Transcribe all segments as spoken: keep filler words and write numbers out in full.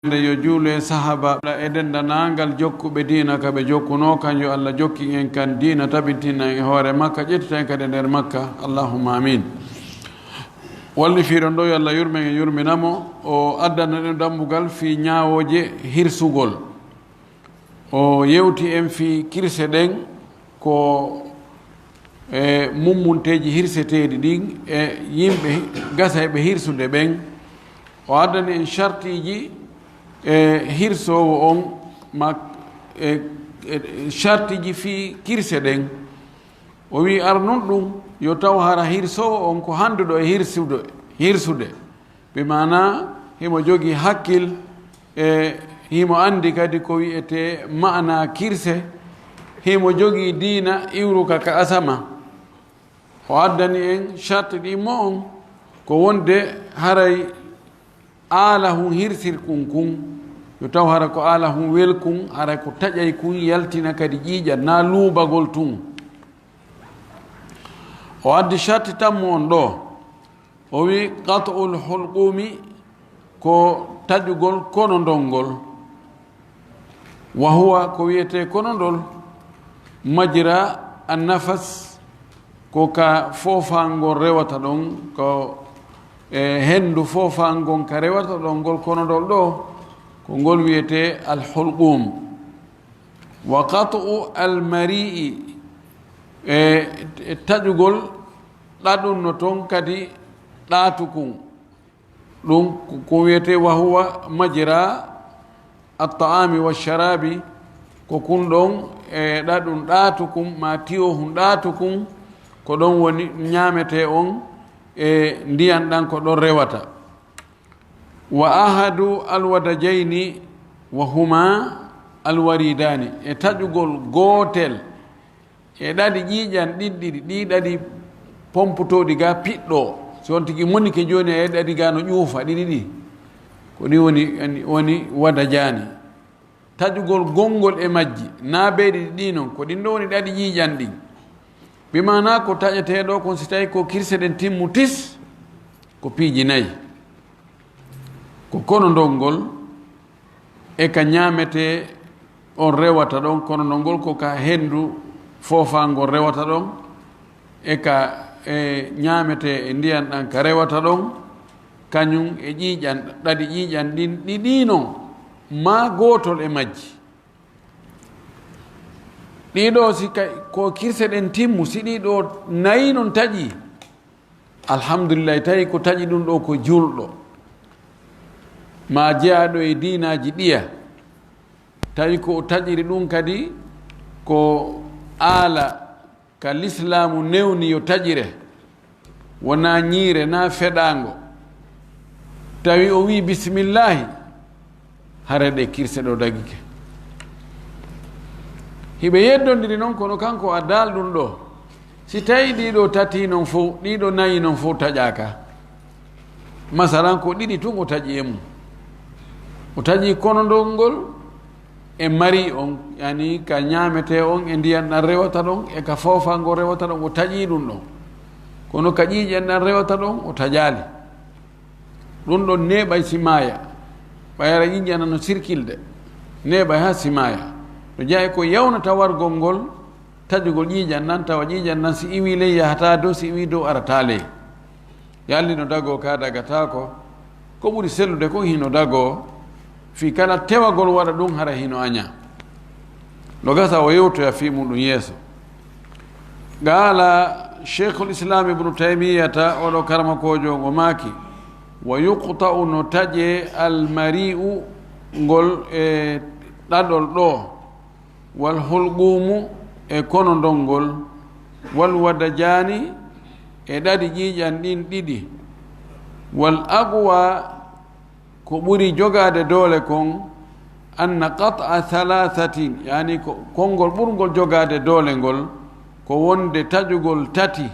Nde yo juulu e sahaaba e denndaangal jokkuɓe diina ka ɓe jokkunoo kan, yo Allah jokkin en kan diina, tabintin en e hoore makka, ƴettita en kadi e nder makka. Allahumma amin. Wallifiiɗo ɗo, yo Allah yurmen en, yurmina mo. O addana ɗen dambugal fii ñaawooje hirsugol. O yewti en fii kirse ɗen, ko e mummunteeji hirseteeɗi ɗin e yimɓe gasayɓe hirsude ɓen. O addani en shartiiji e hirsoowo on, ma e, e shartiiji fii kirse ɗen. O wi'i arnun ɗum yo taw hara hirsoowo on ko handuɗo e hirsude, hirsude. Bi maana himo jogii hakkil e himo anndi kadi ko wi'etee ma'ana kirse, himo jogii diina iwruka ka asama. O addani en sharti ɗin mo on ko wonde haray aala hun hirsirkun kun, yo taw hara ko aala hun welkun, haray ko taƴay kun yaltina kadi ƴiiƴan, naa luubagol tun. O addi sharti tammu on ɗo. O wi'i, qat'ul hulqumi, ko taƴugol konondol ngol. Wa huwa, ko wi'etee konondol, majra an-nafas, ko ka foofaango rewata ɗon, ko e hendu foofaango ka rewata ɗon ngol konondol ɗo, ko ngol wi'etee al-hulqum. Wa qat'u al-mari'i, e, e taƴugol ɗaɗun no ton kadi ɗaatu kun. Ɗum ko, ko wi'etee wa huwa majra at-ta'ami wa sharabi, ko kun ɗon e ɗaɗun ɗaatu kun, ma tiyo hun ɗaatu kun, ko ɗon woni ñaametee on e ndiyan ɗan ko ɗon rewata. Wa ahadu al-wadajayni wa huma al-waridani, e taƴugol gootel e ɗaɗi ƴiiƴan ɗin ɗiɗi, ɗi ɗaɗi pompotooɗi ga piɗɗo, si on tigi monike jooni a ɗaɗi ga no ƴuufa, ɗiɗi ɗi. Ko ɗi woni, woni wada jaani. Taƴugol gonngol e majji, naa bee ɗiɗi ɗi non, ko ɗin ɗo woni ɗaɗi ƴiiƴan ɗin. Bi maanaa ko taƴetee ɗo kon, si tawi ko kirse ɗen timmu tis, ko piiji nayi. Ko konondol ngol, e ka ñaametee on rewata ɗon, konondol ngol ko ka henndu foofaangol rewata ɗon, e ka, e ñaametee e ndiyan ɗan ka rewata ɗon, kañun e ƴiiƴan, ɗaɗi ƴiiƴan ɗin ɗiɗi non, maa gootol e majji. Ɗii ɗoo si ka, ko kirse ɗen timmu, si ɗii ɗoo nayi non taƴi, alhamdulillahi, tawi ko taƴi ɗum ɗoo ko juulɗo, maa jeyaaɗo e diinaaji ɗiya, tawi ko o taƴiri ɗum kadi ko aala ka lislaamu newni yo taƴire, wonaa ñiire naa feɗaango, tawi o wi'i bismillaahi, hare ɗe kirse ɗo dagike. Hiɓe yeddondiri non, kono kanko a daal ɗum ɗo. Si tawi ɗii ɗo tati non fof, ɗii ɗo nayi non fof taƴaaka. Masalan, ko ɗiɗi tun o taƴi e mum. O taƴi konondol ngol e mari on, yani ka ñaametee on e ndiyan ɗan rewata ɗon, e ka foofaango rewata ɗon, o taƴi ɗum ɗon. Kono ka ƴiiƴan ɗan rewata ɗon, o taƴaali. Ɗum ɗon neeɓay si maaya. Ɓayra ƴiiƴan no sirkilde. Neeɓay haa si maaya. No jeyaa ko yawnata wargol ngol, taƴugol ƴiiƴan ɗan, tawa ƴiiƴan ɗan si iwii ley yahataa dow, si iwii dow arataa ley. Yalli no dagoo ka dagataako. Ko ɓuri sellude kon hino dagoo. Fii kala tewagol waɗa ɗum hara hino añaa. No gasa o yewtoya fii muɗum yeeso. Qaala Sheikhul Islam Ibnu Taymiyata, oɗo karmakoojo, o maaki, wa yuqta'u, no taƴe, al mari'u, ngol e ɗaɗol ɗo, wal hulqumu, e konondol ngol, wal wadajani, e ɗaɗi ƴiiƴan ɗin ɗiɗi, wal aqwa, ko ɓuri jogaade doole kon, anna qat'a thalathatin, yani ko konngol ɓurngol jogaade doole ngol, ko wonde taƴugol tati,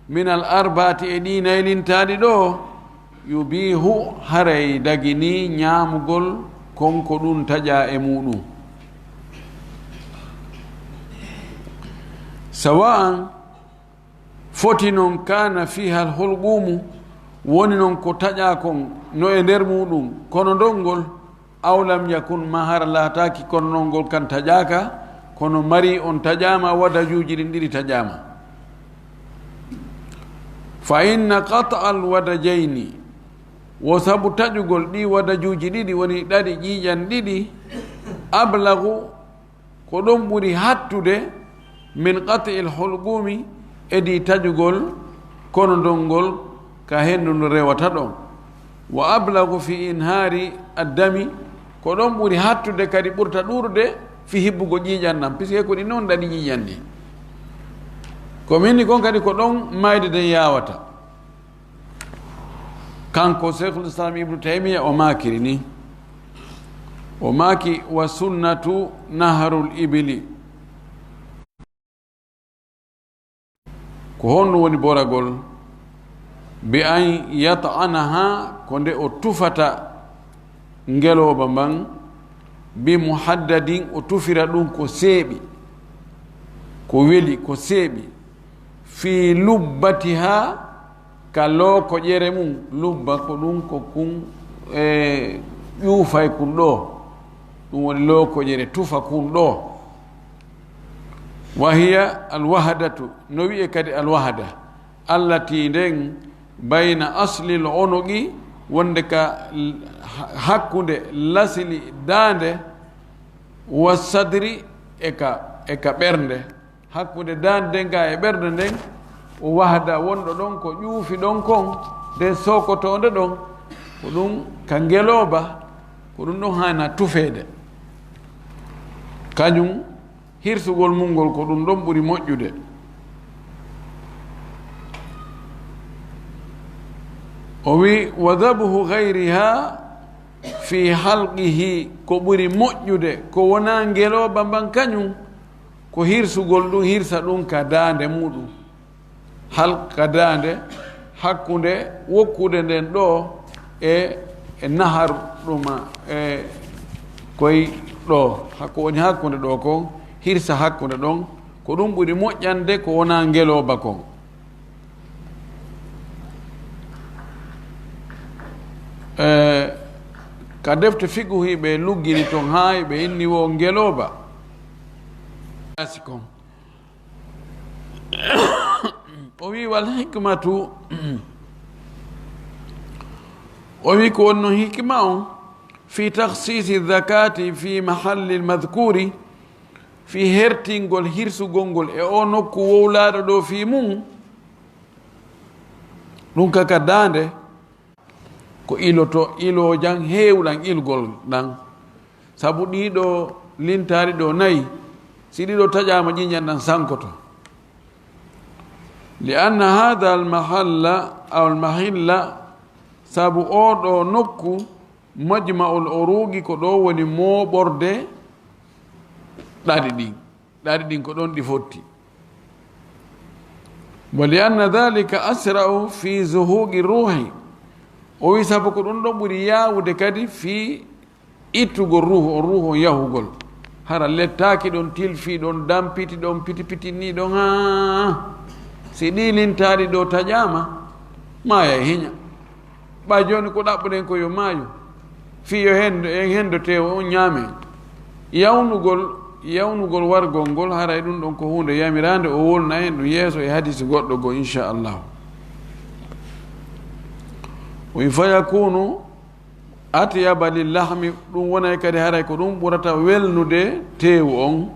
minal arbaati, e ɗii naylintaaɗi ɗo, yubiihu, haray daginii ñaamugol kon ko ɗum taƴaa e muuɗum. Sawa'an, foti non, kaana fiiha al hulqumu, woni non ko taƴaa kon no e nder muuɗum konondol ngol, Aw lam yakun, ma hara laataaki konnol ngol kan taƴaaka, kono mari on taƴaama, wadajuuji ɗin ɗiɗi taƴaama. Fa inna qat'al wadajayni, wo sabu taƴugol ɗi wadajuuji ɗiɗi, woni ɗaɗi ƴiiƴan ɗiɗi, ablagu, ko ɗon ɓuri hattude, min qat'il hulqumi, e di taƴugol konondol ngol ka henndu ndu rewata ɗon. Wa ablagu fi inhaari addami, ko ɗon ɓuri hattude kadi, ɓurta ɗuuɗude fi hibbugo ƴiiƴan ɗan, puisque ko ɗi non ɗaɗi ƴiiƴan ɗi. Ko min ni kon kadi ko ɗon mayde nden yawata. Kanko Sheikhul Islam Ibnu Taymiya o maakiri ni, o maaki: "Wa sunnatu naharul ibili." Ko honɗum woni boragol? "Bi an yat'anaha," ko nde o tufata ngelooba mban, "bi muhaddadin," o tufira ɗum ko seeɓi, ko weli, ko seeɓi, "fi lubbatiha," ka lookoƴere mum. Lubba ko ɗum, ko kun e ƴuufay kun ɗo, ɗum woni lookoƴere, tufa kun ɗo. Wa hiya alwahdatu, no wi'e kadi alwahda, allati nden bayna aslil onoqi, wonde ka l-, ha-, hakkunde lasili daande, wa sadri, e ka, e ka ɓernde, hakkunde daande nden ga e ɓernde nden, o wahda wonɗo ɗon, ko ƴuufi ɗon kon, nden sookotoonde ɗon, ko ɗum ka ngelooba, ko ɗum ɗon haana tufeede. Kañum hirsugol mum ngol ko ɗum ɗon ɓuri moƴƴude. O wi: "Wa dhabhu ghayriha fi halqihi," ko ɓuri moƴƴude ko wonaa ngelooba mban kañum, ko hirsugol ɗum, hirsa ɗum ka daande muɗum. Halq ka daande, hakkunde wokkude nden ɗo e, e nahar ɗuma, e koy ɗo, hakko woni hakkunde ɗo kon, hirsa hakkunde ɗon, ko ɗum ɓuri moƴƴande ko wonaa ngelooba kon. E, ka defte fiqhu hiɓe luggini ton haa ɓe inni wo ngelooba. Asi kon. O wi: "Wal hikmatu," o wi ko wonno hikma on, "fi takhsisi dhakati fi mahalli madhkuri," fi hertingol hirsugol ngol e o nokku wowlaaɗo ɗo fii mum, ɗum ka ka daande, ko iloto, iloojan heewɗan ilgol ɗan. Sabu ɗiɗo lintaari ɗo nayi, si ɗiɗo taƴaama, ƴiiƴan ɗan sankoto. "Li anna hadha al mahalla aw al mahilla," sabu oo ɗoo nokku, "majma'ul uruqi," ko ɗoo woni mooɓorde ɗaɗi ɗin. Ɗaɗi ɗin ko ɗon ɗi fotti. "Wa li anna dhalika asra'u fi zuhuqi ruhi." O wi sabu ko ɗum ɗon ɓuri yaawude kadi fii ittugol ruuhu on, ruuhu on yahugol. Hara lettaaki ɗon, tilfii ɗon, dampiti ɗon, piti piti nii ɗon, haa si ɗii lintaaɗi ɗo taƴaama, maaya e hiña. Ɓay jooni ko ɗaɓɓuɗen ko yo maayu, fii yo hendo, en hendo teewu on ñaamen. Yawnugol, yawnugol wargol ngol, haray ɗum ɗon ko huunde yamiraande, o wolna en ɗum yeeso e hadiisi goɗɗo goo, inchallahu. O wi, "Fa yakunu atyaba lil lahmi," ɗum wonay kadi haray ko ɗum ɓurata welnude teewu on.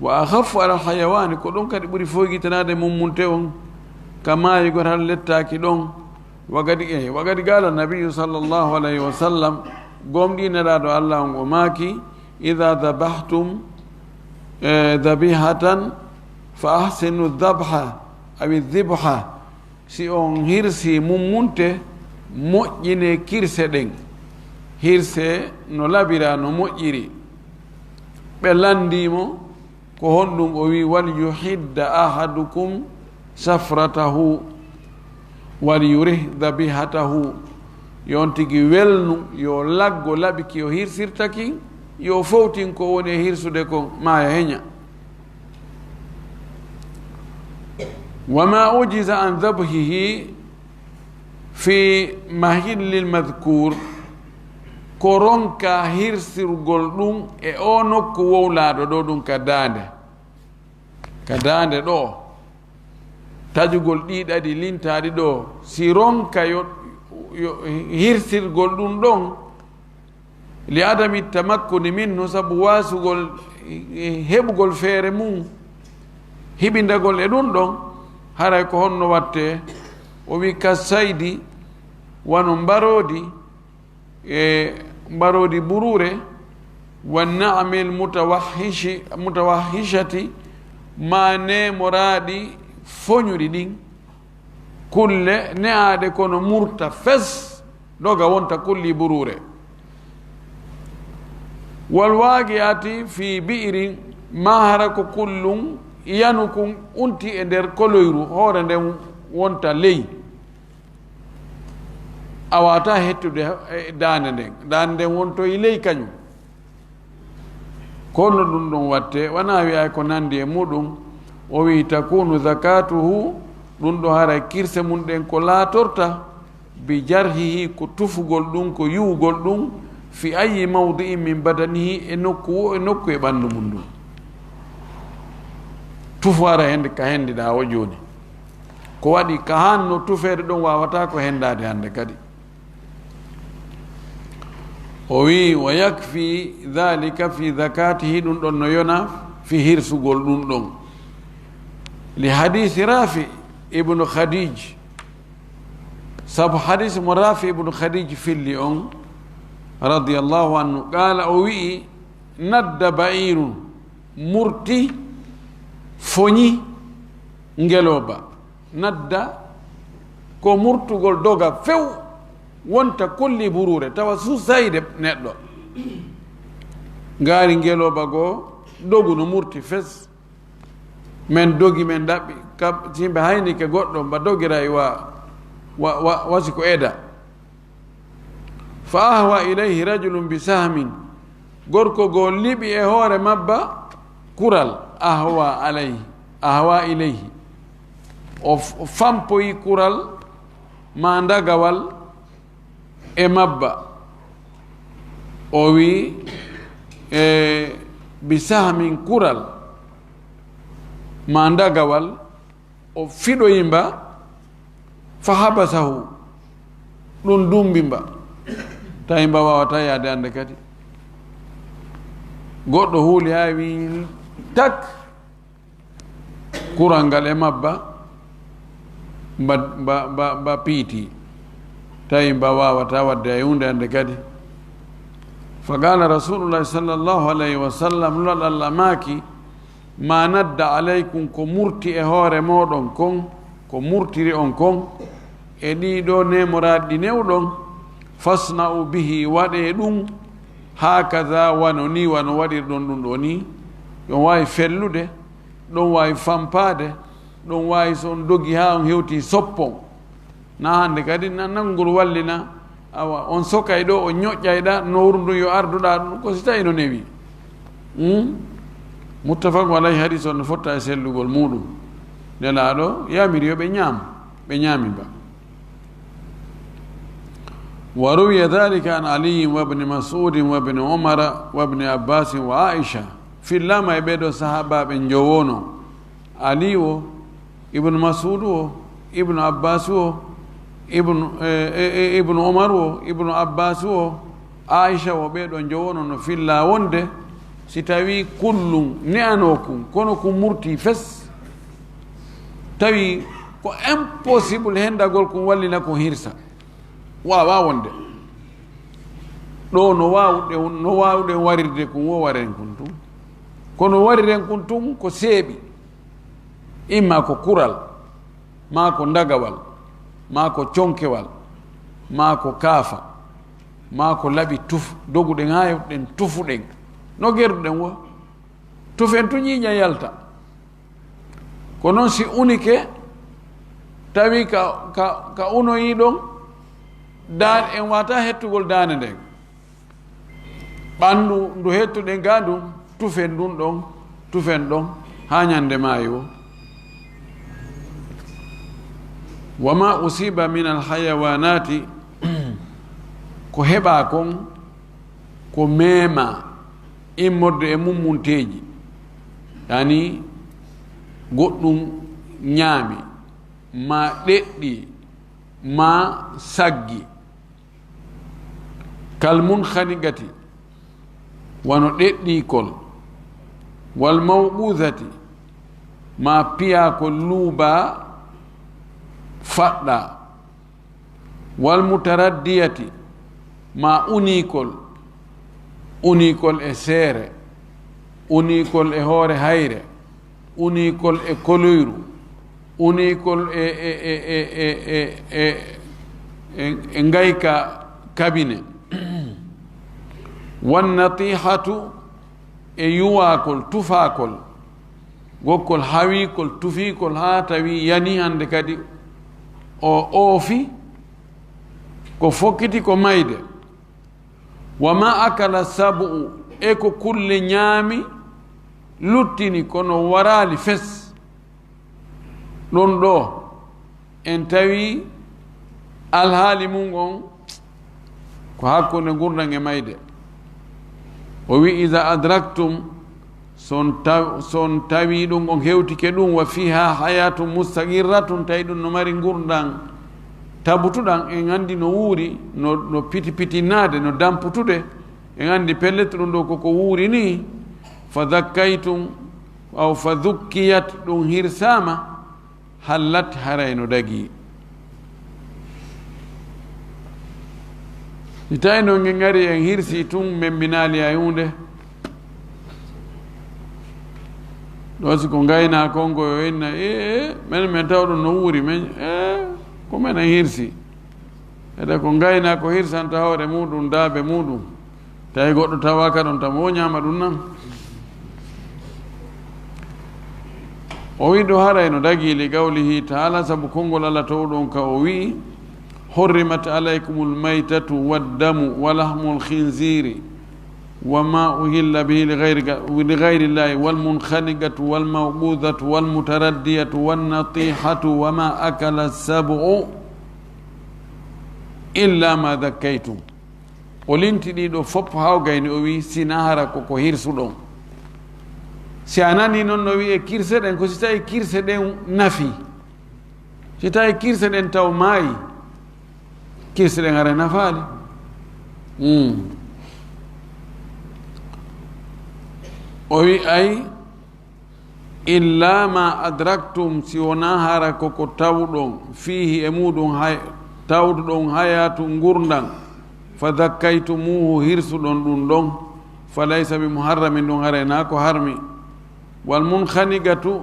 "Wa akhaffu alal hayawaani," ko ɗum kadi ɓuri foygitanaade mummunte on, ka maayugol hara lettaaki ɗon. Wa qad, eh, wa qad qaala nabiyyu sallallahu alayhi wa sallam, gomɗii Nelaaɗo Allah on o maaki, "Idha dhabahtum, eh, dhabihatan fa ahsinu dhabha, awi dhibha." Si on hirsii mummunte, moƴƴinee kirse ɗen. Hirsee no laɓiraa, no moƴƴiri. Ɓe lanndii mo, ko honɗum? O wi, "Wal yuhidda ahadukum shafratahu, wal yurih dhabihatahu." Yo on tigi welnu, yo laggo laɓi ki o hirsirta kin, yo fowtin ko woni e hirsude kon, maaya heña. "Wa ma ujiza an dhabhihi fi mahillil madhkur," ko ronka hirsirgol ɗum e o nokku wowlaaɗo ɗo ɗum ka daande, ka daande ɗo, taƴugol ɗi ɗaɗi lintaaɗi ɗo, si ronka yo, yo hirsirgol ɗum ɗon, li adami tamakkuni minhu, sabu waasugol, eh, heɓugol feere mum, hiɓindagol e ɗum ɗon, haray ko honno watte? O wi ka saydi, wano mbaroodi, e mbaroodi buruure, wa naamil mutawahhishi-, mutawahhishati, ma neemoraaɗi foñuɗi ɗin, kulle ne'aaɗe kono murta fes, doga wonta kulli buruure. Wal waaqi'ati fi bi'rin, ma hara ko kullun yanu kun unti e nder koloyru, hoore nden wonta ley. A waawataa hettude, eh, daande nden. Daande nden wontoyi ley kañum. Kono ɗum ɗon watte, wanaa wi'ay ko nandi e muɗum. O wi'i, "Takunu zakatuhu", ɗum ɗo haray kirse mum ɗen ko laatorta, "bi jarhihi", ko tufugol ɗum, ko yiwugol ɗum, "fi ayyi mawdi'in min badanihi", e nokku wo e nokku e ɓanndu mum ndun. Tufu hara hende ka hendiɗaa o jooni. Ko waɗi ka hanno tufeede ɗon waawataa ko hendaade hande kadi. O wi'i, "Wa yakfi dhalika fi zakatihi", ɗum ɗon no yona fi hirsugol ɗum ɗon. Li hadisi Rafi ibnu Khadij, sabu hadisi mo Rafi ibnu Khadij filli on, radiyallahu anhu, qala, o wi'i, "Nadda ba'irun", murti, foñi, ngelooba. Nadda ko murtugol doga few, wonta kulli buruure, tawa susayde neɗɗo. Ngaari ngelooba goo, dogu no murti fes. Men dogi, men ɗaɓɓi, kam, si yimɓe haynike goɗɗo, mba dogiray wa, wa, wa, wasi ko eda. Fa ahwa ilayhi rajulun bi sahmin. Gorko goo liɓi e hoore mabba kural. Ahwa alayhi, ahwa ilayhi. O f-, o fampoyi kural ma ndagawal e mabba. O wi'i, e, bi sahmin kural ma ndagawal. O fiɗoyi mba, fa habasahu, ɗum dumbi mba. Tawi mba waawataa yaade hande kadi. Goɗɗo huuli haa wi'i tak, kural ngal e mabba, mba, mba, mba, mba piiti. Tawi mba waawataa waɗde hay huunde hande kadi. Fa qala Rasulullahi sallallahu alayhi wa sallam, Nulaaɗo Allah maaki, "Ma nadda alaykum", ko murti e hoore mooɗon kon, ko murtiri on kon, e ɗii ɗoo neemoraaɗi ɗi newɗon, "fasna'u bihi", waɗee ɗum, "hakaza", wano nii, wano waɗirɗon ɗum ɗoo nii. Ɗon waawi fellude, ɗon waawi fampaade, ɗon waawi so on dogi haa on hewti soppon. Na hannde kadi na nanngol wallina, awa, on sokay ɗo, on ñoƴƴay ɗa, nowru ndun yo ardu ɗa ɗum, ko si tawi no newi. Hmm? Muttafaqun alayhi, hadis on no fotta e sellugol muɗum. Nelaaɗo yamiri yo ɓe ñaam, ɓe ñaami ba. Wa ruwiya dhalika an Aliyyin wa ibni Mas'udin wa ibni Umara wa ibni Abbasin wa Aisha. Fillaama e ɓee ɗoo sahaabaaɓe njowono. Ali o, Ibnu Mas'ud o, Ibnu Abbas o, Ibnu, e, e, e, Ibnu Umar o, Ibnu Abbas o, Aisha o, ɓee ɗoo njowono no filla wonde si tawi kullum ne'ano kun, kono kun murti fes, tawi ko impossible hendagol kun wallina kun hirsa. Waawaa wonde. Ɗoo no waawuɗen, no waawuɗen warirde kun wo waren kun tun. Kono wariren kun tun ko seeɓi. Imma ko kural, maa ko ndagawal, maa ko conkewal, maa ko kaafa, maa ko laɓi tuf-, doguɗen haa hewtuɗen tufuɗen. No gerduɗen wo? Tufen tun ƴiiƴan yalta. Ko non si unike, tawi ka, ka, ka unoyi ɗon, daan-, en wata hettugol daande nden. Ɓanndu ndu hettuɗen ga ndun, tufen ndun ɗon, tufen ɗon, haa ñande maayo. Wa ma usiba min alhayawanati, ko heɓa kon, ko meema immorde e mummunteeji, yani goɗɗum ñaami, ma ɗeɗɗi, ma saggi, kal munkhaniqati, wano ɗeɗɗiikol, wal mawqudhati, ma piyaakol luuba faɗɗa, wal mutaraddiyati, ma uniikol, uniikol e seere, uniikol e hoore hayre, uniikol e koloyru, uniikol e, e, e, e ngayka kabine. Wan natihatu, e yuwaakol, tufaakol, gokkol hawiikol, tufiikol, haa tawi yani hannde kadi o oofi, ko fokkiti ko mayde. Wa ma akala sabu'u, e ko kulle ñaami, luttini, kono waraali fes. Ɗum ɗo, en tawi alhaali mum on ko hakkunde ngurndan e mayde. O wi, "Iza adraktum", so on taw-, so on tawi ɗum, on hewtike ɗum, "wa fiha hayatun mustaqirratun", tawi ɗum no mari ngurndan tabutuɗan, en anndi no wuuri, no, no piti pitinnaade, no damputude, en anndi pellet ɗum ɗo koko wuuri ni, "fa zakkaytum", aw "fa zukkiyat", ɗum hirsaama, "hallat", haray no dagii. Si tawi noon en ngari en hirsi tun, men minaali hay huunde. Ɗo si ko ngaynaako on ko yo inna, "Ee, ee, men, men taw ɗum no wuuri, men, ee, ko men en hirsi." Ede ko ngaynaako hirsanta hoore muɗum, daabe muɗum. Tawi goɗɗo tawaaka ɗon tan, o ñaama ɗum nan. O wi ɗo haray no dagii li qawlihi ta'ala, sabu konngol Allah towɗo on ka o wi'i, "Hurrimat alaykumul maytatu waddamu wa lahmul khinziri wa ma uhilla bihi li ghayri, li ghayri llahi wal munkhaniqatu wal mawqudhatu wal mutaraddiyatu wan natihatu wa ma akala sab'u illa ma dhakkaytum." O linti ɗii ɗoo fof haa o gayni, o wi'i, "Sinaa hara ko ko hirsuɗon." Si a nanii noon no wi'ee kirse ɗen, ko si tawii kirse ɗen nafii. Si tawii kirse ɗen taw maayi, kirse ɗen hara nafaali. Hmm. O wi'i, "Ay, illa ma adraktum, si wonaa hara ko ko tawɗon, fiihi, e muɗum hay-, tawduɗon hayatu ngurndan, fa zakkaytumuhu, hirsuɗon ɗum ɗon, fa laysa bi muharramin, ɗum haray naa ko harmi. Wal munkhaniqatu,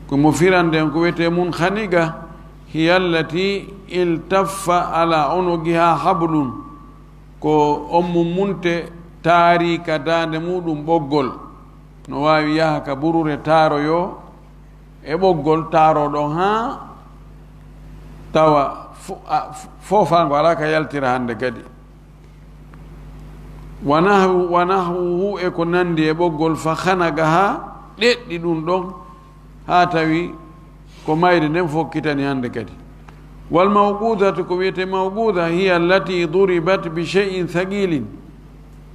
ko mo firande on, ko wiyetee munkhaniqa, hiya allati iltaffa ala unuqiha hablun." Ko on mummunte taari ka daande muɗum ɓoggol. No waawi yaha ka burure taaroyoo e ɓoggol taaroo ɗon haa tawa fo-, a, fo-, foofaango alaa ka yaltira hannde kadi. Wa nahwu, wa nahwuhu, e ko nanndi e ɓoggol, fa khanaqaha, ɗeɗɗi ɗum ɗon, haa tawi ko mayde nden fokkitani hannde kadi. Wal mawqudhatu, ko wiyetee mawqudha, hiya allati duribat bi shay'in thaqilin,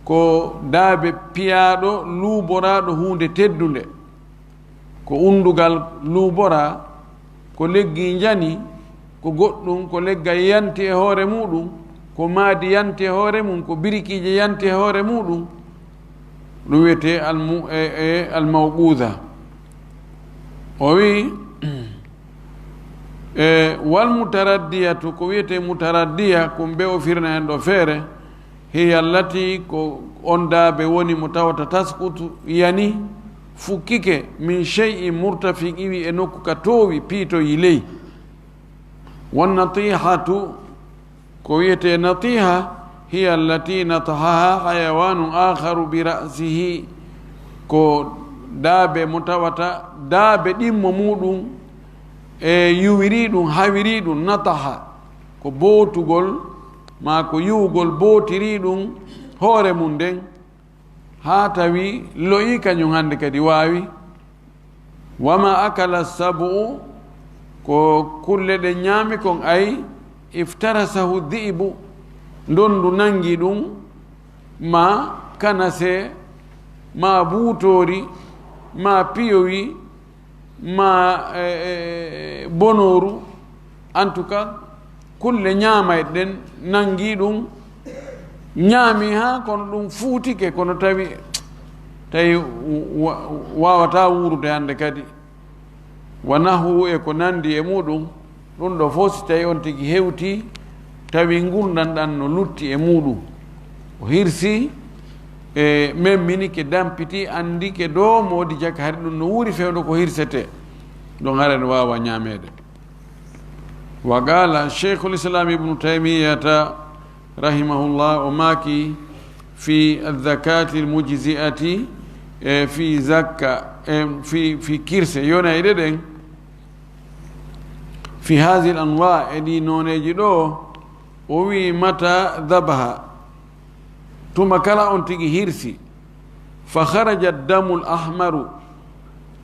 ko daabe piyaaɗo, luuboraaɗo huunde teddunde, ko unndugal luuboraa, ko leggi njani, ko goɗɗum, ko leggal yanti e hoore muɗum, ko maadi yanti e hoore mum, ko birikiije yanti e hoore muɗum, ɗum wiyetee almu-, e, e, almawquuda. O wi, e, wal mutaraddiyatu, ko wiyetee mutaraddiya, ko mbe o firna en ɗo feere, hiya allati, ko on daabe woni mo tawata tasqutu, yani, fukkike, min shay'in murtafiq, iwi e nokku ka toowi, piitoyi ley. Wan natihatu, ko wiyetee natiha, hiya allati natahaha hayawanun akharu bi ra'sihi, ko daabe mo tawata daabe ɗimmo muɗum e yuwiri ɗum, hawiri ɗum, nataha, ko bootugol maa ko yuwugol bootiri ɗum hoore mum nden, haa tawi lo'i kañum hannde kadi waawi. Wa ma akala sabu'u, ko kulle ɗe ñaami kon, ay iftarasahu dhi'bu, ndonndu nangi ɗum, ma kanase, ma buutoori, ma piyowi, ma, eh, eh, bonooru. En tout cas, kulle ñaamayɗe ɗen nanngi ɗum, ñaami haa kono ɗum fuutike, kono tawi, tawi wa-, waawataa wuurude hannde kadi. Wa nahwu e ko nanndi e muɗum, ɗum ɗo fof si tawi on tigi hewti, tawi ngurndan ɗan no lutti e muɗum. O hirsi, e memminike, dampiti, anndike do moodi jaka, hari ɗum no wuuri fewndo ko hirsete. Ɗum hara no waawa ñaameede. Wa qala Sheikhul Islam Ibnu Taymiyata rahimahullah, o maaki, fi zakati lmujziati, e fi zakka, e fi, fi kirse yonayɗe ɗen, fi hazihi lanwa, e ɗi nooneeji ɗo, o wi, mata dabaha, tuma kala on tigi hirsi, fa kharaja damul ahmaru,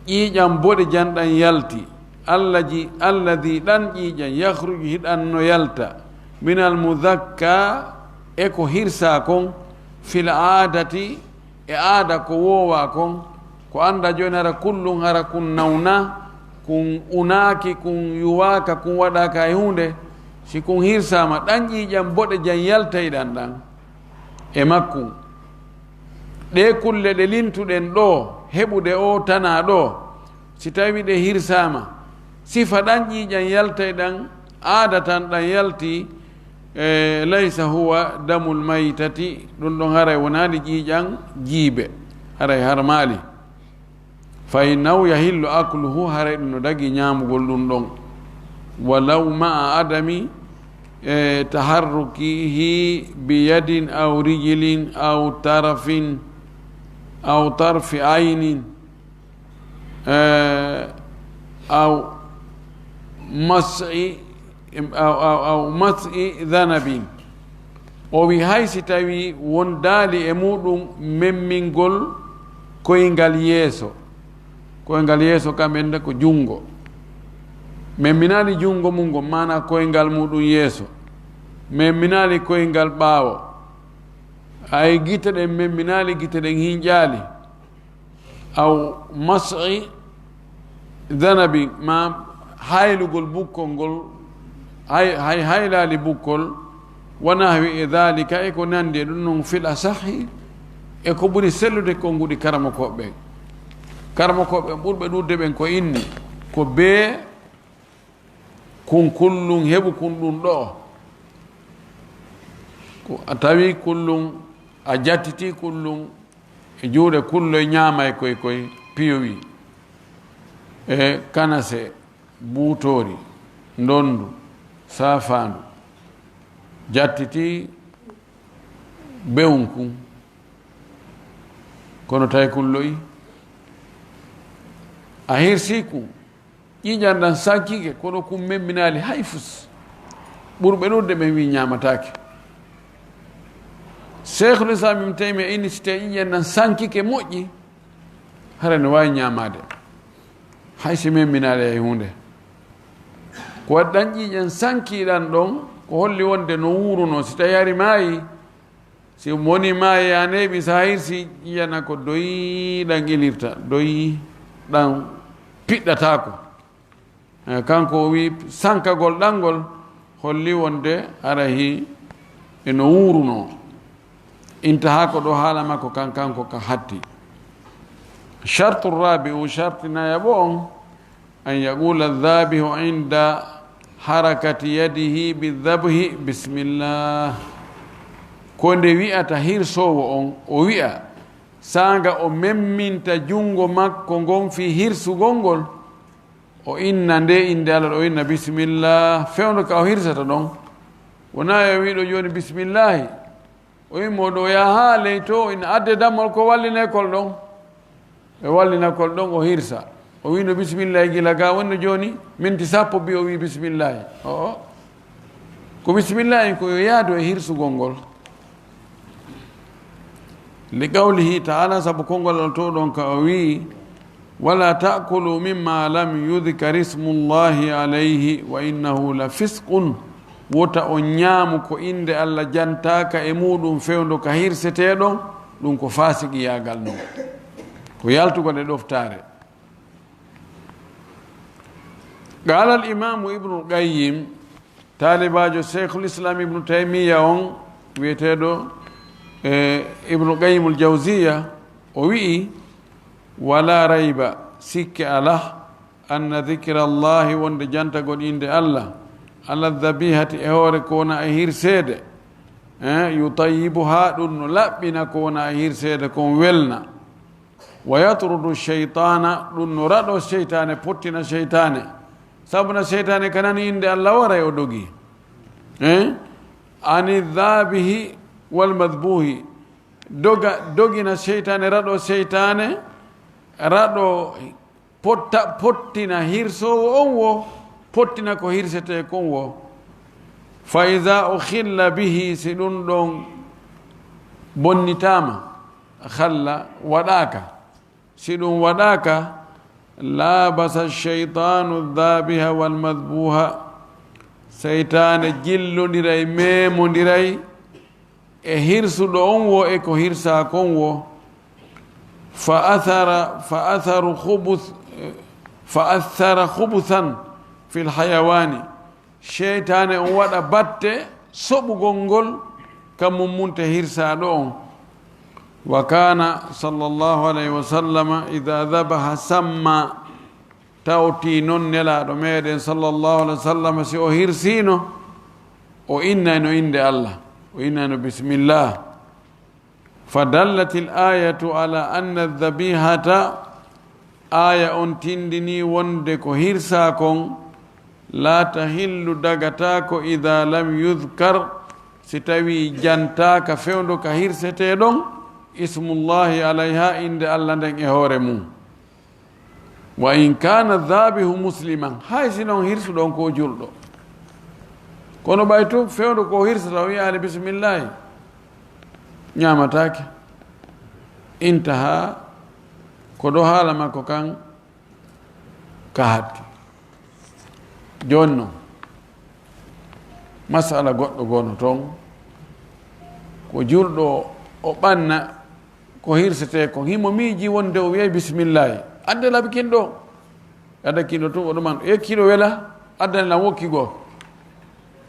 ƴiiƴam boɗejan ɗan yalti, allaji, alladi, ɗan ƴiiƴam, yakhruju, hiɗan no yalta, minal muzakka, e ko hirsa kon, fil aadati, e aada ko woowa kon, ko annda jooni hara kullum, hara kun nawna, kun unaaki, kun yuwaaka, kun waɗaaka e huunde, si kun hirsaama, ɗan ƴiiƴam boɗejan yaltayɗan ɗan e makkun. Ɗee kulle ɗe lintuɗen ɗoo, heɓude oo tanaa ɗoo, si tawi ɗe hirsaama, sifa ɗan ƴiiƴan yaltay ɗan, aada tan ɗan yalti, e, laysa huwa damul maytati, ɗum ɗon haray wonaali ƴiiƴan jiibe, haray harmaali. Fa innahu yahillu akluhu, haray ɗum no dagi ñaamugol ɗum ɗon. Walaw ma'a adami, e, taharrukihi bi yadin aw rijlin aw tarfin, aw tarfi aynin, e, aw mas'i, aw, aw, aw mas'i dhanabin. O wi hay si tawi wondaali e muɗum memmingol koyngal yeeso. Koyngal yeeso kam ende ko junngo. Memminaali junngo mum ngon, maana koyngal muɗum yeeso. Memminaali koyngal ɓaawo. Ay gite ɗen memminaali, gite ɗen hinƴaali. Aw mas'i danabi, ma haylugol bukkol ngol, hay, hay haylaali bukkol, wa nahwi e dhalika, e ko nandi e ɗum non, fil asahi, e ko ɓuri sellude ko nguɗi karamokooɓe ɓen. Karamokooɓe ɓen ɓurɓe ɗuuɗude ɓen ko inni, ko bee kun kullum heɓu kun ɗum ɗo. Ko a tawi kullum a jattiti kullum e juuɗe kulloy ñaamay koy koy piyowi e kanase, buutoori, ndondu, saafaandu, jattiti bewnkun. Kono tawi kulloy a hirsi kun. Ƴiiƴan ɗan sankike, kono kun memminaali hay fus. Ɓurɓe ɗuuɗude ɓen wi ñaamataake. Cheikhul Islam Ibn Taymiya inni, si tawi ƴiiƴan ɗan sankike moƴƴi, hara ne waawi ñaamaade. Hay si memminaali hay huunde. Ko waɗi ɗan ƴiiƴan sankiɗan ɗon, ko holli wonde no wuuruno, si tawi hari maayi, si woni maayi a neeɓi, so a hirsi, ƴiiƴan ko doyi ɗan ilirta, doyi ɗan piɗɗataako. Eh, kanko o wi sankagol ɗan ngol holli wonde hara hi eno wuuruno. Intaha ko ɗo haala makko kan, kanko ka hatti. Shartu rabi'u, sharti nayaɓo on, an yaqula dhabihu inda harakati yadihi bidhabhi, bismillah. Ko nde wi'ata hirsoowo on, o wi'a, saanga o memminta junngo makko ngon fii hirsugol ngol, o inna nde innde Allah, o inna bismillah, fewndo ka o hirsata ɗon. Wonaa yo wi'ɗo jooni bismillahi, o immo ɗo yaha haa ley to, o inna adde dammol ko wallinee kol ɗon. E wallinakol ɗon o hirsa. O wi'no bisimillahi gila ga wonno jooni, minti sappo bi o wi bisimillahi. O, o. Ko bisimillahi ko yo yaadu e hirsugol ngol. Li qawlihi ta'ala, sabu konngol Allah to ɗon ka o wi, wala ta'kulu mimma lam yudhkar ismullahi alayhi wa innahu la fisqun. Wota on ñaamu ko innde Alla jantaaka e muuɗum fewndo ka hirseteeɗon, ɗum ko faasiqiyaagal non. Ko yaltugol e ɗoftaare. Qaala al-Imaamu Ibnul Qayyim, taalibaajo Shaykhul Islam Ibnu Taymiyya on, wiyeteeɗo, e, Ibnu Qayyimul Jawziyya, o wi'i, "Wala rayba, sikke alaa, anna dhikra Allahi, wonde jantagol innde Alla, ala dhabihati, e hoore ko wona e hirseede, eh, yutayyibuha, ɗum no laɓɓina ko wona e hirseede kon, welna. Wa yatrudu shaytana, ɗum no raɗo seytaane, pottina seytaane. Sabu na seytaane ka nani innde Alla waray o dogi. Eh? Ani dhabihi wal madhbuhi. Doga, dogina seytaane, raɗo seytaane, raɗo potta, pottina hirsoowo on wo, pottina ko hirsetee kon wo. Fa iza ukhilla bihi, si ɗum ɗon bonnitaama, khalla, waɗaaka. Si ɗum waɗaaka, labasa shaytanu dhabiha wal madhbuha. Seytaane jillondiray, meemondiray e hirsuɗo on wo e ko hirsaa kon wo. Fa athara, fa atharu khubuth, fa athara khubuthan fil hayawani. Seytaane on waɗa batte soɓugol ngol ka mummunte hirsaaɗo on. Wa kana sallallahu alayhi wa sallama idha dhabaha samma. Tawti non Nelaaɗo meɗen sallallahu alayhi wa sallam, si o hirsino, o innayno innde Alla, o innayno bismillah. Fa dallatil ayatu ala anna dhabihata, aya on tindini wonde ko hirsa kon, la tahillu, dagatako, idha lam yudhkar, si tawi jantaaka fewndo ka hirsete ɗon, ismullahi alayha, innde Alla nden e hoore mum. Wa in kana dhabihu musliman, hay si non hirsuɗo on ko julɗo. Kono ɓay tun fewndo ko hirsata, o wi'aali bismillahi, ñaamataake. Intaha, ko ɗo haala makko kan ka hatti. Jooni non, masala goɗɗo gono toon, ko julɗo o ɓanna ko hirsete kon, himo miiji wonde o wi'ay bismillahi. Adda laɓi kin ɗo. Adda kin ɗo tun, o ɗuman, e kiɗo wela, addani lan wokki goo.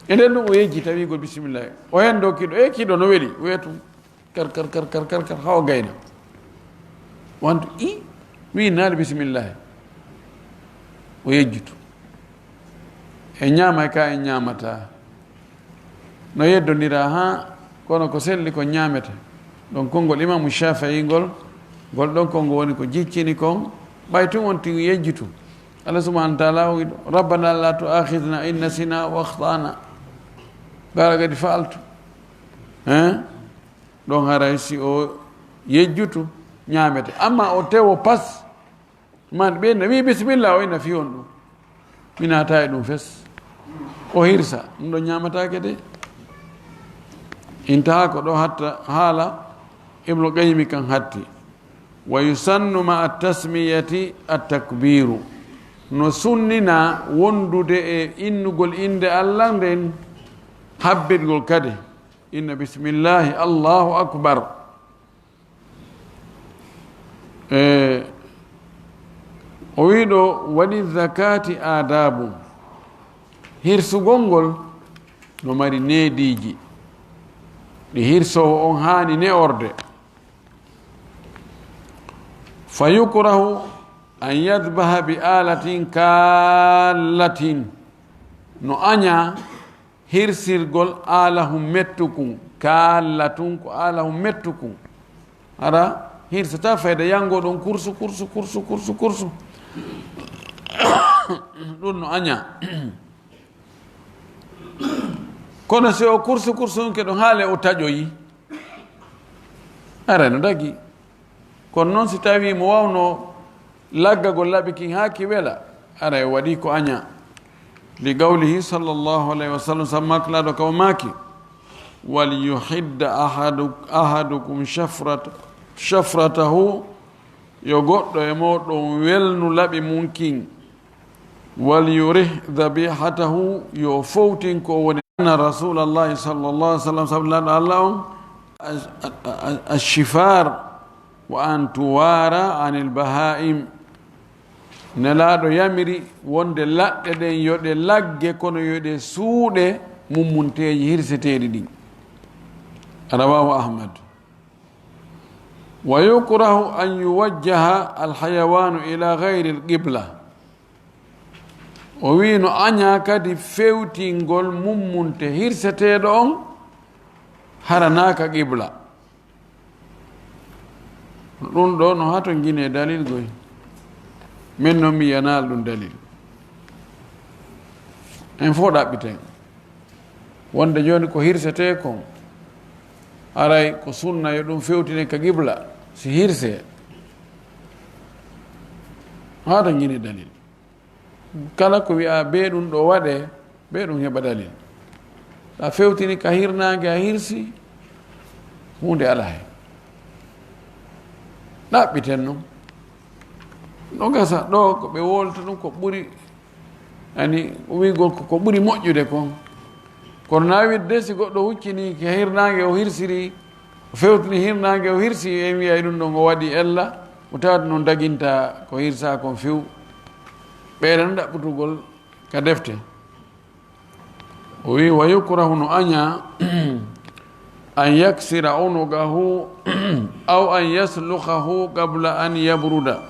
E nden ɗum o yejji tawigol bismillahi. O hen ɗo kiɗo, e kiɗo no weli, o wi'a tun, kar, kar, kar, kar, kar, kar, haa o gayna. Wantu, i, wi naali bismillahi. O yejjutu. E ñaamay ka en ñaamata. No yeddondira haa, kono ko selli ko ñaamete. Ɗon konngol Imaamu Shaafi'i ngol, ngol ɗon konngol woni ko jiccini kon, ɓay tun on tigi yejjutu. Allah subhanahu wa ta'ala o wi'i ɗo, "Rabbana la tu'akhidhna in nasina aw akhtana." Qala qad fa'altu. Hein? Ɗon haray si o yejjutu, ñaamete. Amma o tewo pas, man ɓe na wi bismillah, o ina fi on ɗum. Mi naata e ɗum fes. O hirsa, ɗum ɗo ñaamataake de. Intaha ko ɗo hatta haala Ibnu Qayyim kan hatti. Wa yusannu ma at-tasmiyati at-takbiru. No sunnina wondude e innugol innde Allah nden, habbitgol kadi. Inna bismillahi, Allahu akbar. E, o wii ɗo, waɗi zakati adabu. Hirsugol ngol no mari neediiji ɗi hirsoowo on haani ne'orde. Fa yukrahu an yadbaha bi alatin kallatin. No aña hirsirgol aalahun mettukun, kaallatun ko aalahun mettukun. Hara hirsata fayda yango ɗon kursu, kursu, kursu, kursu, kursu. Ɗum no aña. Kono si o kursu, kursu on ke ɗon haale o taƴoyi. Ara no dagi. Kono noon si tawii mo waawno laggagol laɓi kin haa ki wela, aray waɗi ko aña. Li qawlihi sallallahu alayhi wa sallam, sabu maklaaɗo ka o maaki, "Wal yuhidda ahadu-, ahadukum shafrat-, shafratahu," yo goɗɗo e mooɗon welnu laɓi mum kin. "Wal yurih dhabihatahu," yo fowtin ko woni أن رسول الله صلى الله عليه وسلم, sabu Nelaaɗo Allah on, a, a, a, الشفار وأن توارى عن البهائم. Nelaaɗo yamiri wonde laɗɗe ɗen yo ɗe lagge, kono yo ɗe suuɗe mummunteeji hirseteeɗi ɗin. رواه أحمد. ويكره أن يوجه الحيوان إلى غير القبلة. O wi'i no añaa kadi fewtingol mummunte hirseteeɗo on hara naa ka qibla. Ɗum ɗo no hato ngine dalil goy. Min noon mi yanaal ɗum dalil. En fof ɗaɓɓiten. Wonde jooni ko hirsetee kon, aray ko sunna yo ɗum fewtine ka qibla, si hirsee. Hato ngine dalil. Kala ko wi'a bee ɗum ɗo waɗee, bee ɗum heɓa dalil. A fewtini ka hirnaange, a hirsi, huunde alaa hen. Ɗaɓɓiten non. No gasa ɗo ko ɓe wolta ɗum ko ɓuri, ani, wi'gol ko, ko ɓuri moƴƴude kon. Kono na wi'de si goɗɗo huccini ka hirnaange o hirsiri, o fewtini hirnaange o hirsi, en wi'ay ɗum ɗon o waɗi ella, o tawata noon daginta ko hirsa kon few. Ɓeyda no ɗaɓɓutugol ka defte. O wi, "Wa yukrahu, no añaa, an yaksira unuqahu aw an yasluxahu qabla an yabruda."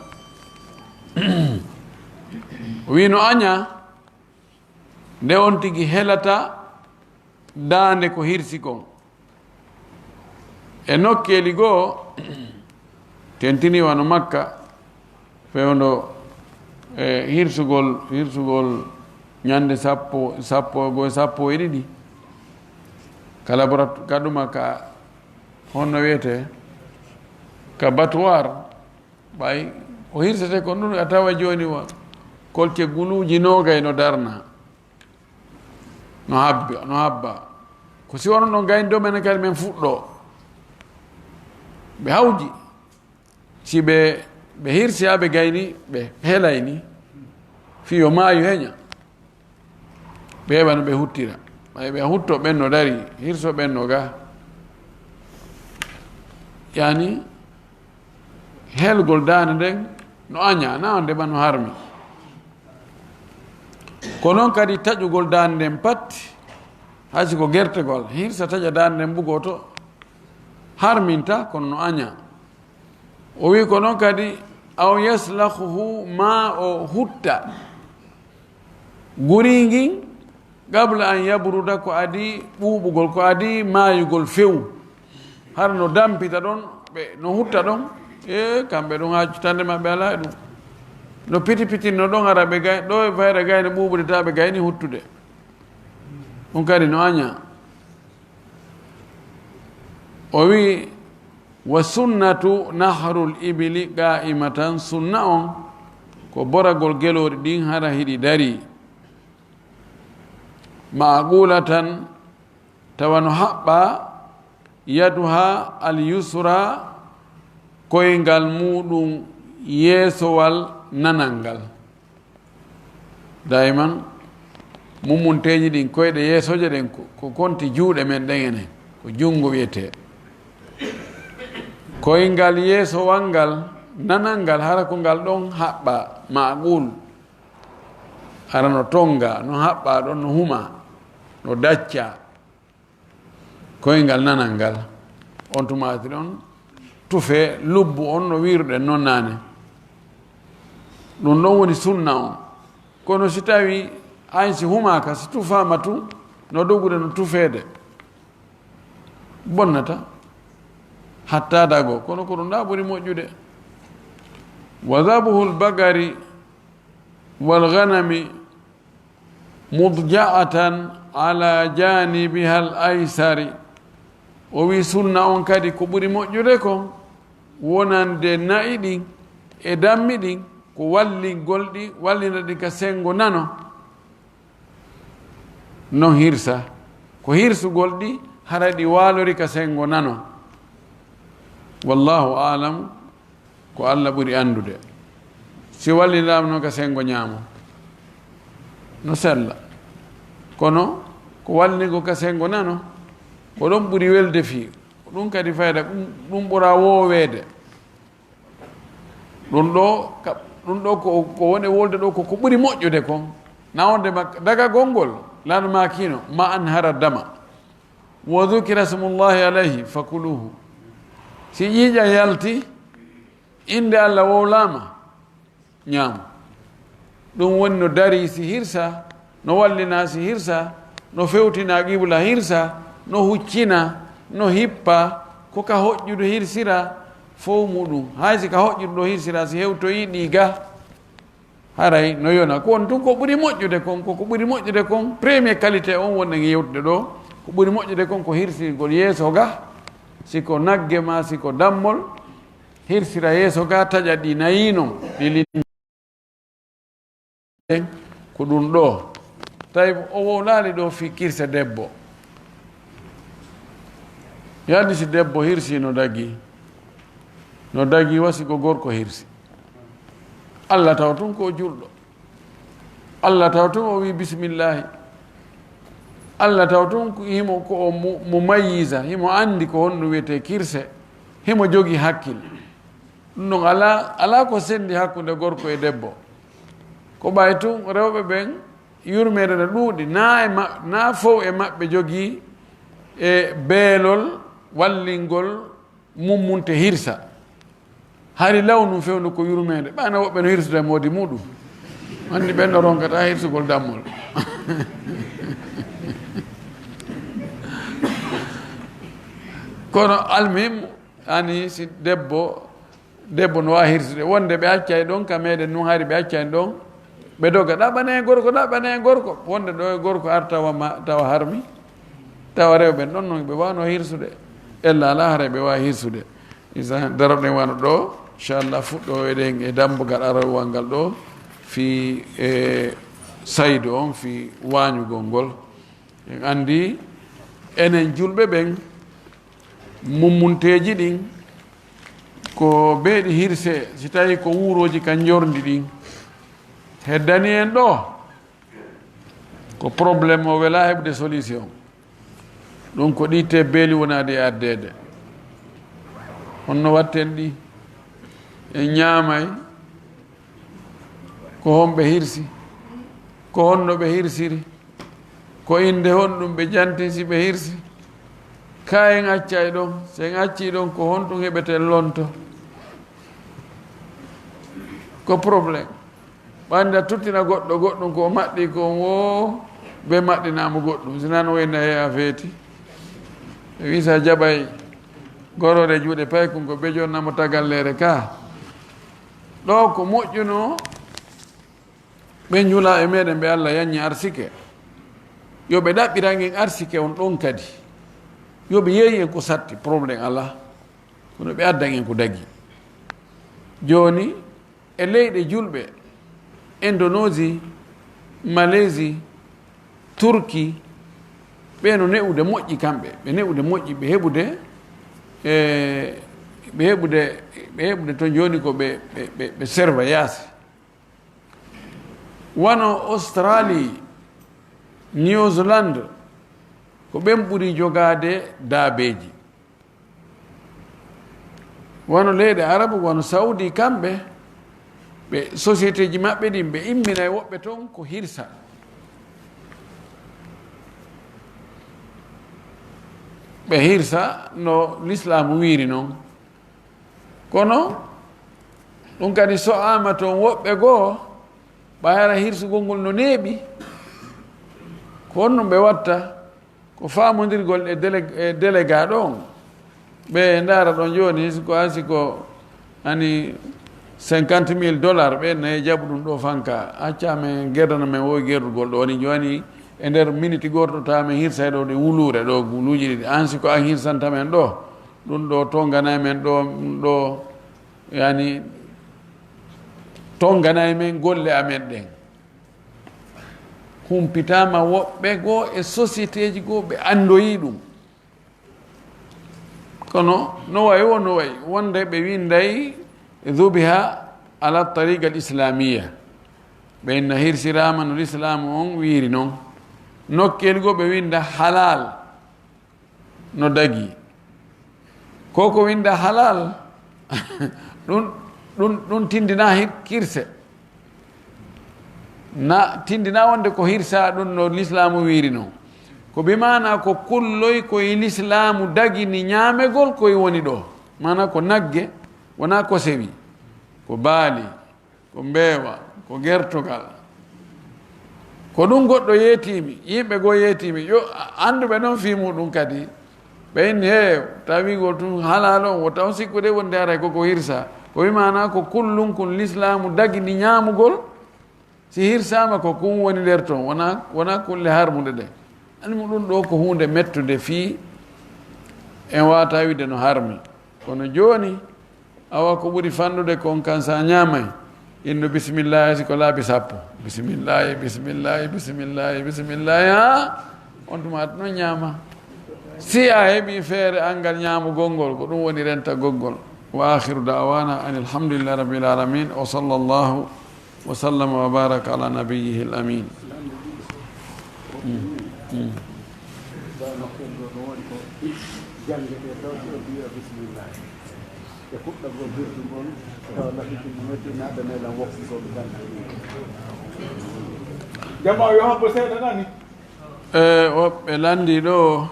O wi, no añaa, nde on tigi helata daande ko hirsi kon. E nokkeeli goo, tentini wano Makka, fewndo e hirsugol, hirsugol ñande sappo, sappo e goo, sappo e ɗiɗi. Ka laborat-, ka ɗuma ka, honno wiyetee? Ka battoir, ɓay o hirsete ko ɗum, a tawa jooni wa kolce guluuji noogay no darna. No habbi, no habba. Ko si wono ɗon gayni ɗo, menen kadi men fuɗɗo. Ɓe hawji. Si ɓe, ɓe hirsi haa ɓe gayni, ɓe helayni. Fii yo maayu heña. Ɓe heɓa no ɓe huttira. Ɓay ɓe hutto ɓen no dari, hirso ɓen no ga. Yani, helgol daande nden no añaa, na wonde ma no harmi. Ko non kadi taƴugol daande nden pat, hay si ko gertegol, hirsa taƴa daande nden bugoto, harminta, kono no añaa. O wi ko non kadi, aw yaslaxuhu, ma o hutta. Guri ngin, qabla an yabruda, ko adii ɓuuɓugol, ko adii maayugol few. Hara no dampita ɗon, ɓe no hutta ɗon, e kamɓe ɗon haaju tande maɓɓe alaa e ɗum. No piti pitinno ɗon, hara ɓe gay-, ɗo e fayra gayni ɓuuɓude, ta ɓe gayni huttude. Ɗum kadi no añaa. O wi, "Wa sunnatu nahrul ibili qa'imatan", sunna on ko boragol gelooɗi ɗin hara hiɗi darii. Ma'qulatan, tawa no haɓɓaa, yaduha al yusra, koyngal muuɗum yeesowal nanal ngal. Dayman, mummunteeji ɗin, koyɗe yeesooje ɗen, ko, ko konti juuɗe men ɗen enen, ko junngo wiyetee. Koyngal yeesowal ngal, nanal ngal, hara ko ngal ɗon haɓɓaa, ma'qul. Hara no tonngaa, no haɓɓaa ɗon, no humaa, no daccaa. Koyngal nanal ngal, on tumaati ɗon tufee lubbu on no wiiruɗen non naane. Ɗum ɗon woni sunna on. Kono si tawi hayn si humaaka, si tufaama tun, no dogude no tufeede. Bonnata, hatta dago, kono ko ɗum ɗa ɓuri moƴƴude. Wa dhabuhul bagari wal ghanami mudja'atan ala janibihal aysari. O wi sunna on kadi ko ɓuri moƴƴude kon wonande na'i ɗin e dammi ɗin ko wallingol ɗi, wallina ɗi ka sengo nano. Non hirsa. Ko hirsugol ɗi hara ɗi waalori ka sengo nano. Wallahu a'lam. Ko Allah ɓuri anndude. Si wallinaama noon ka senngo ñaamo, no sella. Kono Ko walligo ka senngo nano, ko ɗon ɓuri welde fii. Ko ɗum kadi fayda, ɗum, ɗum ɓura wooweede. Ɗum ɗo, ka, ɗum ɗo ko, ko woni wolde ɗo ko, ko ɓuri moƴƴude kon. Na wonde ma, daga gonngol, lan maakino, ma anhara dama. Wa dhukira smullahi alayhi fakuluhu. Si ƴiiƴan yalti, innde Allah wowlaama, ñaamu. Ɗum woni no darii si hirsa, no wallinaa si hirsa, no fewtinaa qibla hirsa, no huccina, no hippa, ko ka hoƴƴudu hirsira, fow muɗum. Hay si ka hoƴƴudu ɗo hirsira, si hewtoyii ɗi ga, haray no yona. Ko woni tun ko ɓuri moƴƴude kon, ko, ko ɓuri moƴƴude kon, premier qualité on wonɗen e yewtude ɗo, ko ɓuri moƴƴude kon ko hirsirgol yeeso ga, si ko nagge maa, si ko dammol, hirsira yeeso ga, taƴa ɗi nayi non, ɗi lin-, ko ɗum ɗo. Tawi o wowlaali ɗo fii kirse debbo. Yani si debbo hirsi no dagi, no dagi wa si ko gorko hirsi. Allah taw tun ko o julɗo. Allah taw tun o wi bismillahi. Allah taw tun ko himo ko o mu-, mo mayyiza, himo anndi ko honɗum wiyetee kirse, himo jogii hakkil. Ɗum ɗon alaa, alaa ko senndi hakkunde gorko e debbo. Ko ɓay tun rewɓe ɓen yurmeende no ɗuuɗi, naa e ma-, naa fow e maɓɓe jogii e beelol wallingol mummunte hirsa. Hari law nun fewndu ko yurmeende, ɓayna woɓɓe no hirsude e moodi muɗum. Anndi ɓen no ronkata hirsugol dammol. Kono almuhim, ani si debbo, debbo no waawi hirsude. Wonde ɓe accay ɗon, ka meɗen nun hari ɓe accay ɗon. Ɓe doga, "Ɗaɓɓane gorko, ɗaɓɓane gorko." Wonde ɗo e gorko ar tawa ma, tawa harmi. Tawa rewɓe ɗon non ɓe waawno hirsude. Ella alaa haray ɓe waawi hirsude. Isa daroɗen wano ɗo, inchallah fuɗɗo eɗen e dambugal arowal ngal ɗo, fii e saydu on, fii waañugol ngol. En anndi enen julɓe ɓen, mummunteeji ɗin, ko beeɗi hirse, si tawi ko wuurooji kan njorndi ɗin. Heddani en ɗo, ko problème o welaa heɓude solution. Ɗum ko ɗi tebbeeli wonaade e addeede. Honno watten ɗi? En ñaamay ko honɓe hirsi, ko honno ɓe hirsiri, ko innde honɗum ɓe janti si ɓe hirsi. Ka en accay ɗon, si en accii ɗon, ko honɗum heɓeten lonto? Ko problème. Ɓannda tuttina goɗɗo, goɗɗum ko o maɗɗi ko on woo, ɓe maɗɗinaa mo goɗɗum. Si nan o wayna he a feeti. E wi sa jaɓay gorore juuɗe paykun ko ɓe jonna mo tagalleere ka. Ɗo ko moƴƴuno ɓe njula e meɗen ɓe Allah yanñi arsike. Yo ɓe ɗaɓɓiran en arsike on ɗon kadi. Yo ɓe yeeyi en ko satti, problème alaa. Kono ɓe addan en ko dagi. Jooni, e leyɗe julɓe, Indonésie, Malaisie, Turquie, ɓe no ne'ude moƴƴi kamɓe, ɓe ne'ude moƴƴi, ɓe heɓude, e, ɓe heɓude, ɓe heɓude toon jooni ko ɓe, ɓe, ɓe, ɓe serva yaasi. Wano Australie, New Zealand, ko ɓen ɓuri jogaade daabeeji. Wano leyɗe Arabu, wano Saudi, kamɓe, ɓe société ji maɓɓe ɗin, ɓe imminay woɓɓe ton ko hirsa. Ɓe hirsa no Lislaamu wiiri non. Kono, ɗum kadi so'aama ton woɓɓe goo, ɓay hara hirsugol ngol no neeɓi. Ko honɗum ɓe watta? Ko faamondirgol e délé-, e délégué ɗon. Ɓe ndaara ɗon jooni, si ko, si ko ani cinquante mille dollars, ɓe nayi jaɓu ɗum ɗo fanka. Acca men gerdana men wo gerdugol ɗo ni jooni, e nder miniti gooto ta men hirsay ɗo ɗi wuluure ɗo, wuluuji ɗiɗi. An si ko an hirsanta men ɗo, ɗum ɗo tonganay men ɗo, ɗum ɗo, yani, tonganay men golle amen ɗen. Humpitaama woɓɓe goo e société ji goo ɓe anndoyi ɗum. Kono no wayi wo no wayi, wonde ɓe winday dhubiha ala tariqa al islamiyya. Ɓe inna hirsiraama no Lislaamu on wiiri non. Nokkeel goo ɓe winnda halal no dagii. Ko ko winnda halal, ɗum, ɗum, ɗum tindinaa hir-, hirse. Na tindinaa wonde ko hirsaa ɗum no lislaamu wiiri non. Ko bi maanaa ko kulloy ko e lislaamu dagini ñaamegol ko e woni ɗoo. Maanaa ko nagge, wonaa ko sewi. Ko baali, ko mbeewa, ko gertogal. Ko ɗum goɗɗo yeetimi, yimɓe goo yeetimi. Yo, annduɓe noon fii muɗum kadi. Ɓe inni, "He, tawi wiigol tun halal on, wota on sikkude wonde haray koko hirsa." Ko wi maanaa ko kullum kun lislaamu dagini ñaamugol, si hirsaama ko kun woni nder ton, wonaa, wonaa kulle harmuɗe ɗe. Ani mo ɗum ɗoo ko huunde mettude fii en waata wiide no harmi. Kono jooni, awa ko ɓuri fanɗude kon kan sa ñaamay, inno bisimillahi si ko laabi sappo. Bisimillahi, bisimillahi, bisimillahi, bisimillahi, haa on tuma non ñaama. Si a heɓi feere angal ñaamugol ngol, ko ɗum woni rentagol ngol. Wa akhiru da'wana anil hamdulillahi rabbil alamin. Wa sallallahu wa sallama wa baraka ala nabiyyihil amin. Mm, mm. E fuɗɗagol hirsu ngol, tawa nafi ɗum metti, naɗa meɗen wokki ko ɓe jannga. Jamaa yo hokko seeɗa nani. E woɓɓe lanndi ɗoo,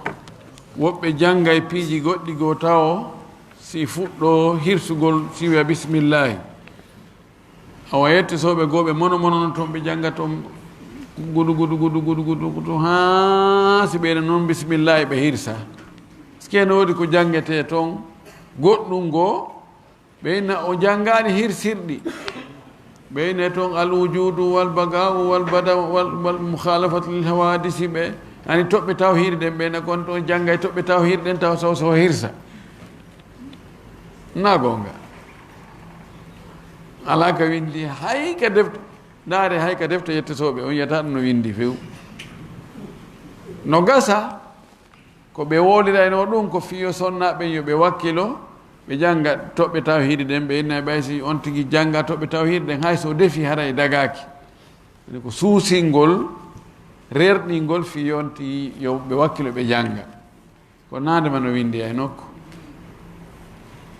woɓɓe janngay piiji goɗɗi goo tawo, si fuɗɗo hirsugol, si wiya bisimillahi. Awa yettisooɓe goo ɓe mono mono non ton ɓe jannga ton gudu gudu gudu gudu gudu gudu, haa si ɓeyna non bisimillahi ɓe hirsa. Est-ce que no woodi ko janngetee ton goɗɗum goo? Ɓe inna o janngaani hirsirɗi. Ɓe inna toon al wujudu wal bagaa'u wal bada-, wal, wal mukhalafatu lil hawadisi ɓe. Ani toɓɓe tawhiidi ɗen, ɓe inna kon toon janngay toɓɓe tawhiidi ɗen tawa so, so hirsa. Na goonga. Alaa ka winndi, hay ka defte, ndaare hay ka defte yettotooɓe, on yiyata ɗum no winndi few. No gasa, ko ɓe wowliraynoo ɗum ko fii yo sonnaaɓe ɓen yo ɓe wakkilo, ɓe jannga toɓɓe tawhiidi ɗen, ɓe inna ɓay si on tigi jannga toɓɓe tawhiidi ɗen, hay so defi haray dagaaki. Ko suusingol, rerɗingol fii yo on tigi yo ɓe wakkilo ɓe jannga. Ko naade ma no winndi e nokku.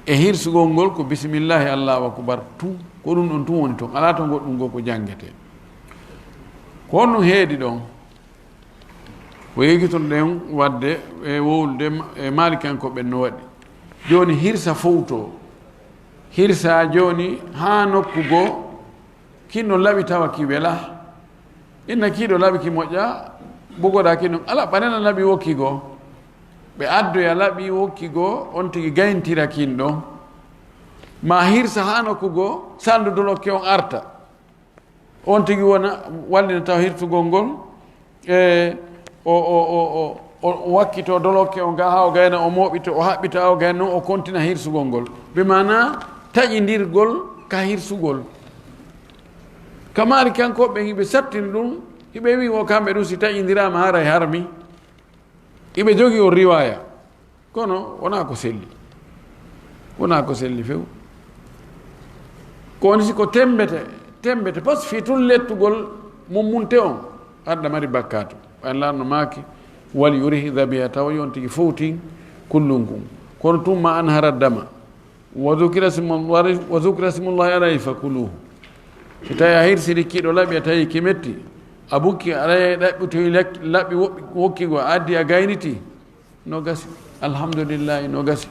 E hirsugol ngol ko bisimillahi Allahu akbar tun, ko ɗum ɗon tun woni ton, alaa ton goɗɗum goo ko janngetee. Ko honɗum heedi ɗon? Ko yewtiton ɗen waɗde e wowlude ma-, e Maalikankoɓe no waɗi. Jooni hirsa fowto. Hirsa jooni haa nokku goo, kinno laɓi tawa ki wela. Inna kiiɗo laɓi ki moƴƴa, bugoɗa kinno. Ala ɓanena laɓi wokki goo. Ɓe addoya laɓi wokki goo, on tigi gayntira kinɗo. Ma hirsa haa nokku goo, salndu dolokke on arta. On tigi wona wallina taw hirtugol ngol, e, o, o, o, o, o wakkito dolokke on ga haa o gayna, o mooɓito, o haɓɓita haa o gayna, o kontina hirsugol ngol. Bi maana taƴindirgol ka hirsugol. Ka Maalikankoɓe hiɓe sattini ɗum, hiɓe wi wo kamɓe ɗum si taƴindiraama haray harmi. Hiɓe jogi on riwaya. Kono wonaa ko selli. Wonaa ko selli few. Ko woni si ko tembete, tembete, parce que fii tun lettugol mummunte on, aɗa mari bakkaatu. Ɓay Laamɗo maaki, "Wal yurih dhabiha", tawa yo on tigi fowtin kullun kun. Kono tun ma anhara dama. "Wa dhukira smullahi, wa dhukira smullahi alayhi fakuluhu." Si tawi a hirsiri kiiɗo laɓi, a tawi ki metti, a bukki, a ɗaɓɓitoyi lek-, laɓi wo-, wokki goo, a addi a gayniti, no gasi. Alhamdulillahi, no gasi.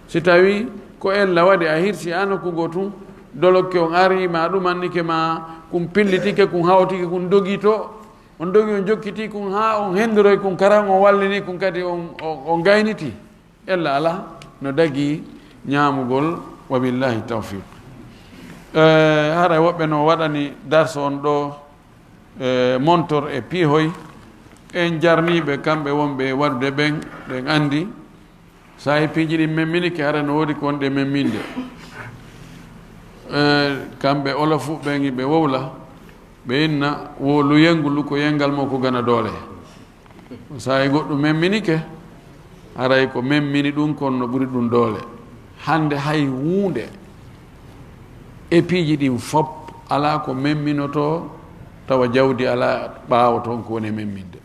Si tawi ko ella waɗi a hirsi haa nokku goo tun, dolokke on ari, ma ɗumannike, ma kun pillitike, kun hawtike, kun dogi to, on dogi, on jokkiti kun haa on henduroy kun, karan on wallini kun kadi on, on, on gayniti. Ella alaa, no dagi ñaamugol, wa billahi tawfiq. Eh, haray woɓɓe no waɗani darso on ɗoo, eh, montor e piihoy. En jarniiɓe kamɓe wonɓe waɗude ɓen, ɓen anndi. Sa e piiji ɗin memminike, haray no woodi ko wonde memminde. Eh, kamɓe Olofu ɓen ɓe wowla, ɓe inna wo lu yengu lu ko yengal mo ko gana doole. Sa e goɗɗum memminike, haray ko memmini ɗum kon no ɓuri ɗum doole. Hannde hay huunde e piiji ɗin fop alaa ko memminotoo tawa jawdi alaa ɓaawo toon ko woni e memminde.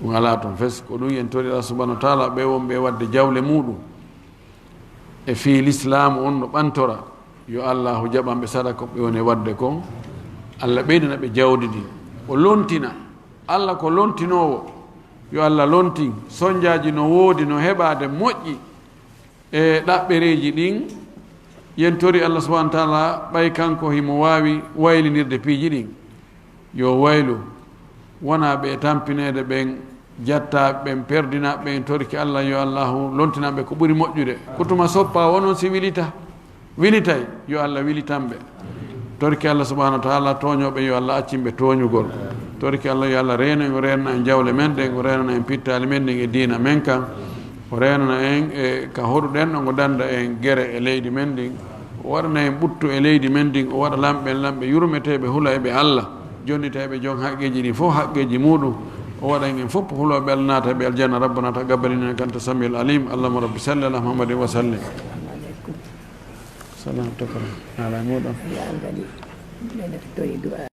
Ɗum alaa toon fes. Ko ɗum yen tori Allah subhanahu wa taala, ɓe wonɓe e waɗde jawle muɗum e fii lislaamu on no ɓantora, yo Allahu jaɓanɓe sadaka ɓe woni e waɗde kon. Allah ɓeydana ɓe jawdi ndi, o lontina. Allah ko lontinoowo, yo Allah lontin. Sonjaaji no woodi, no heɓaade moƴƴi e ɗaɓɓereeji ɗin. Yen tori Allah subhanahu wa taala, ɓay kanko himo waawi waylinirde piiji ɗin, yo waylu. Wonaa ɓe e tampineede ɓen, jattaa ɓen, perdinaa ɓen, torki Allah, yo Allahu lontinan ɓe ko ɓuri moƴƴude. Ko tuma soppa, wonon si wilita, wilitay, yo Allah wilitan ɓe. Torki Allah subhanahu wa taala, tooñooɓe, yo Allah accin ɓe tooñugol. Torki Allah, yo Allah reeno en, o reenana en jawle men ɗen, o reenana en pittaali men ɗin e diina men kan. O reenana en e ka hoɗuɗen, o danda en gere e leydi men ndin. O waɗana en ɓuttu e leydi men ndin, o waɗa lamɓe en lamɓe yurmeteeɓe, hula e ɓe Allah, jonnita e ɓe jon haqqeeji ɗin fof haqqeeji muɗum. O waɗa en fof hulooɓe Allah, naata ɓe aljanna. ربنا تقبل إنك أنت السميع العليم. اللهم رب صل على محمد وسلم. Salam, tokoro. Ala muɗum.